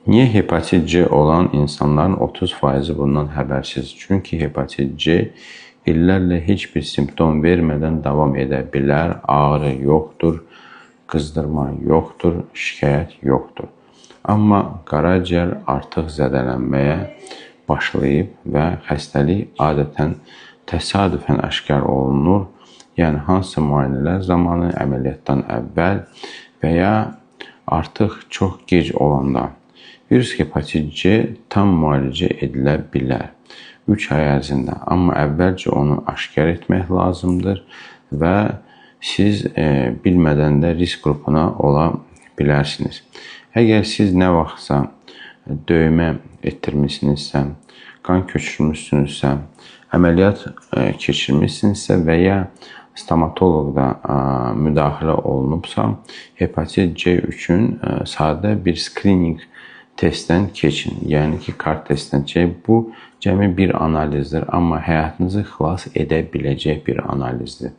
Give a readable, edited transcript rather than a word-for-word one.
Niyə hepatit C olan insanların 30%-i bundan xəbərsiz? Çünki hepatit C illərlə heç bir simptom vermədən davam edə bilər, ağrı yoxdur, qızdırma yoxdur, şikayət yoxdur. Amma qaraciyər artıq zədələnməyə başlayıb və xəstəlik adətən təsadüfən aşkar olunur. Yəni hansısa müayinələr zamanı, əməliyyatdan əvvəl və ya artıq çox gec olanda. Virus hepatit C tam müalicə edilə bilər 3 ay ərzində, amma əvvəlcə onu aşkar etmək lazımdır və siz bilmədən də risk qrupuna ola bilərsiniz. Əgər siz nə vaxtsa döymə etdirmisinizsə, qan köçürmüsünüzsə, əməliyyat keçirmisinizsə və ya stomatoloqda müdaxilə olunubsa, hepatit C üçün sadə bir skrininq testdən keçin. Yəni ki, kart testdən keçin. Bu cəmi bir analizdir, amma həyatınızı xilas edə biləcək bir analizdir.